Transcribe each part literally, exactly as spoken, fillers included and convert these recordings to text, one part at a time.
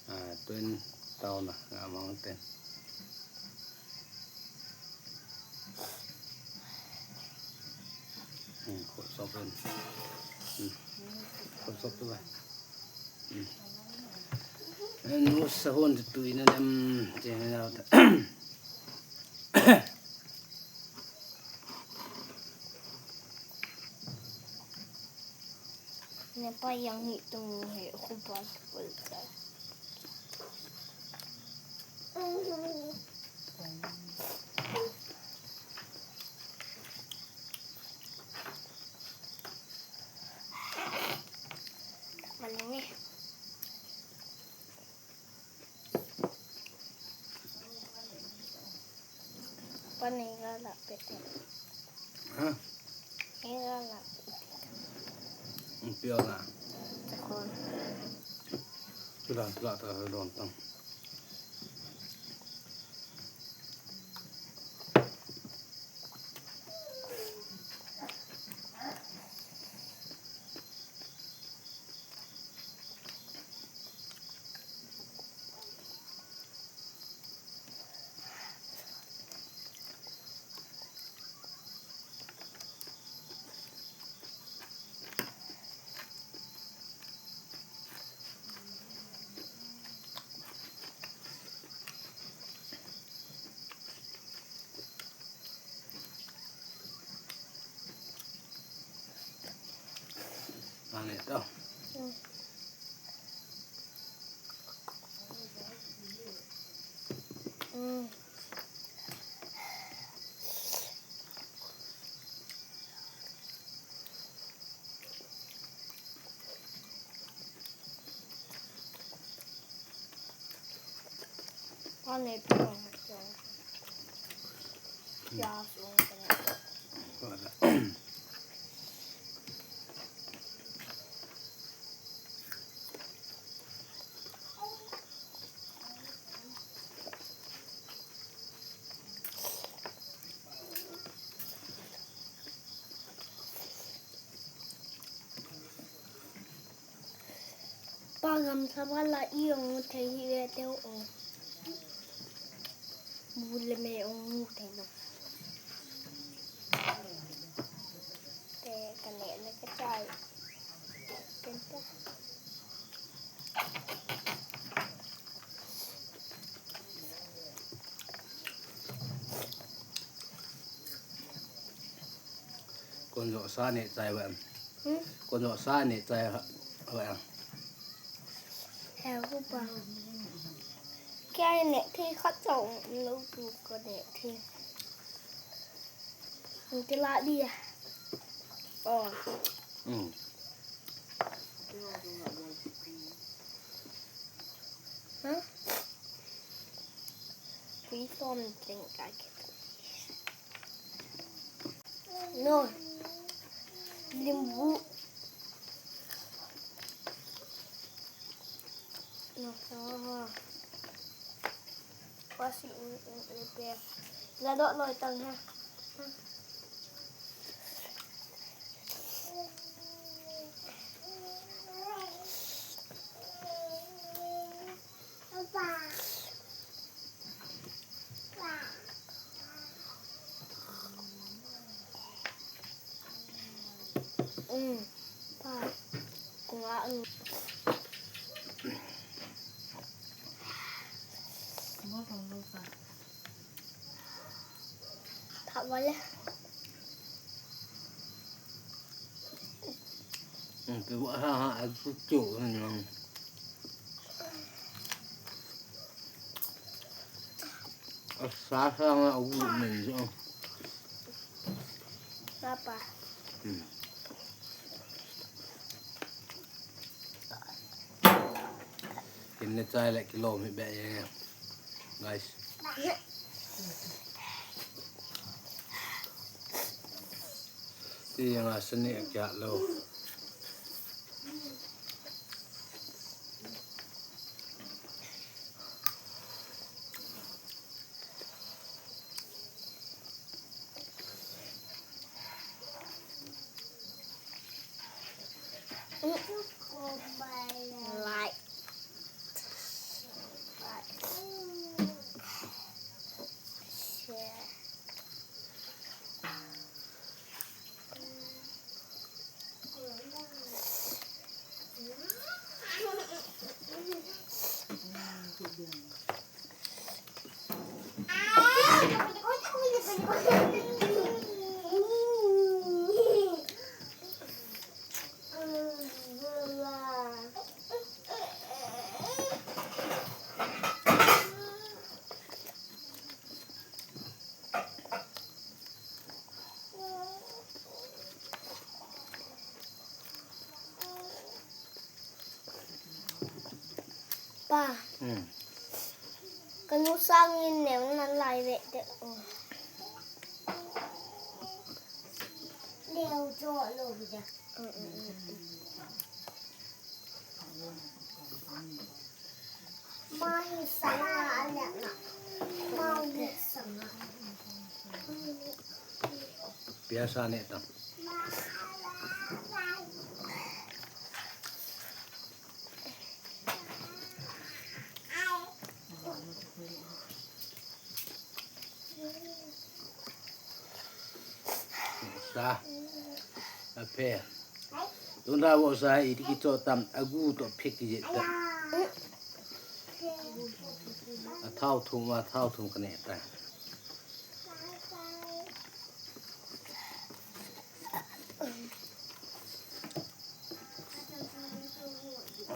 Ah, tuin taona, nga mang ten. Hmm, khosop in. Hmm. Khosop tu ba. Hmm. En, nu sa hon tu ina dem, jeng na ta. Ne pa yang hi tu he khu pa tu ta. Maling eh. Pani ga la pete. Ha? Ga la pete. Pio na. Takon. Tula, tula, ta don tang. Mane to. Mm. Pane pang. Ya sung. Pa gamsa vala i ong thei hi ve teu o. Bu le me ong thei no. Te ka ne le ka chai. Ken ta. Kon jo sa ne chai wa. Hmm? Kon jo sa ne chai wa. He ku pa. Kei ne thi khat chong lo tu ko ne thi. Ti la di a. Oh. Mm. Huh? Please don't drink that. No. Limbu. No, no. Kasi un un un pe. La do lo tang ha. Asa sa nga agu men jo. Papa. Hmm. Kin ne chai le kilom hi be ye. Guys. Ti nga sani kya lo. Light. Pa. Hmm. Kanu sangin neu na lai ve te. Oh. Neu jo lo de. Mm, mm, mm, mm. Mahi sanga ane na. Mahi sanga. Piasa ne ta. Sa. Aphe. Tunda wo sa iti kicho tam agu to phek ki ta. Athao thum, athao thum kane ta.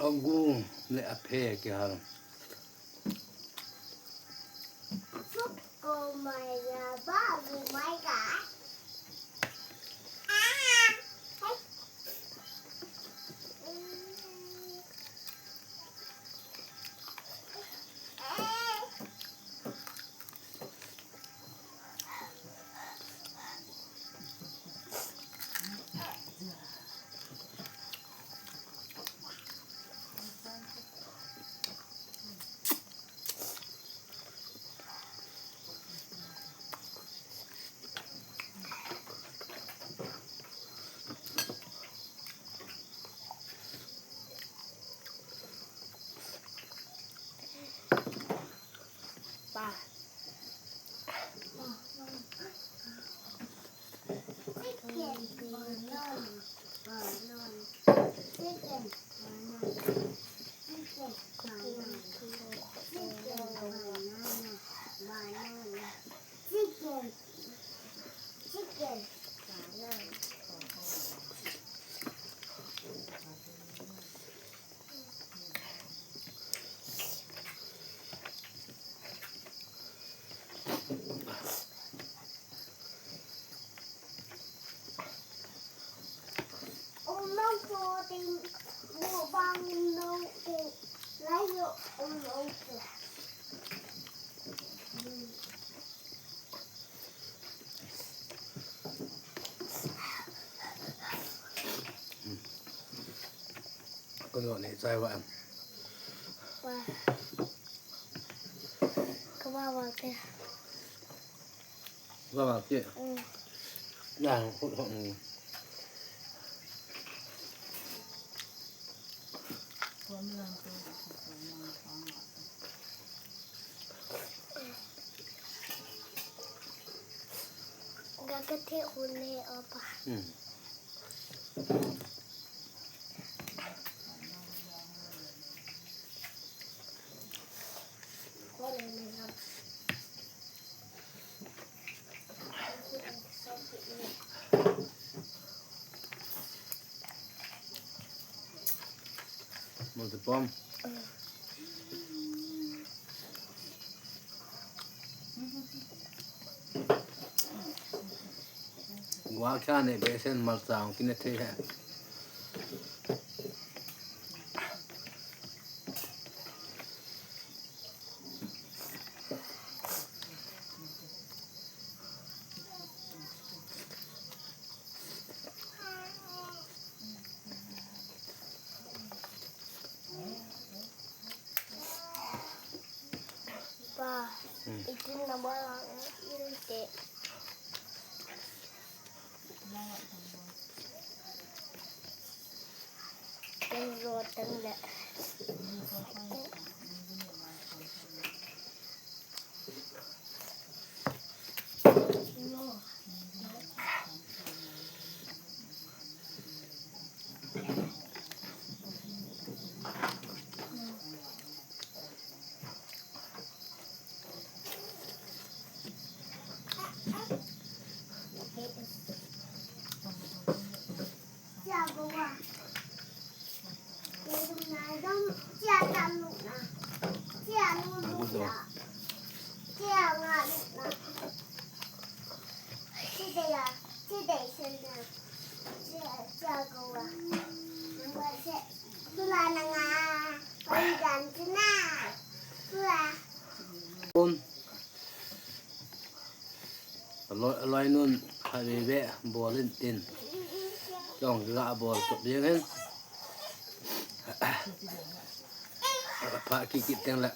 Agu le aphe kihal. Kano ni chai wa. Wa. Kawa wa ke. Wa wa ke. Mm. Ya, hu hu. Gagate hule opa. Hmm. Multipom. Gua kya ne besen mal sang kine the hai. Pa, hmm. Itin na ba lang ilte. Rotan le. Aloi, aloi nun khat veve bol in tin. Chong ga bol tok ding hin. Pha kikit teng le.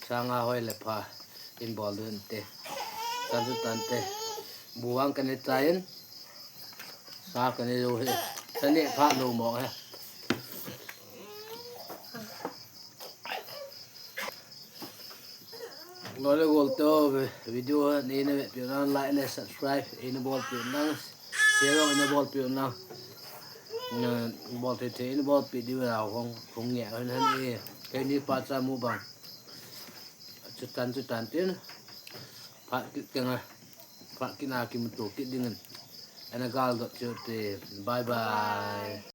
Sanga hoi le pha in bol dun te. Tan su tan te. Buang kane chai in. Sa kane lo he. Sa ne pha lo mo he. Loi le gol to video neina ve piu nang, like le subscribe eina bol piu nang, share eina bol piu nang. Na bol thei thei eina bol pi diu la hong hong nge han han e. Keini pa cha mu bang. Chutan chutan tin. Pha kit kenga. Pha kina kimuto kit dingin. Ana gal dot chu te. Bye bye.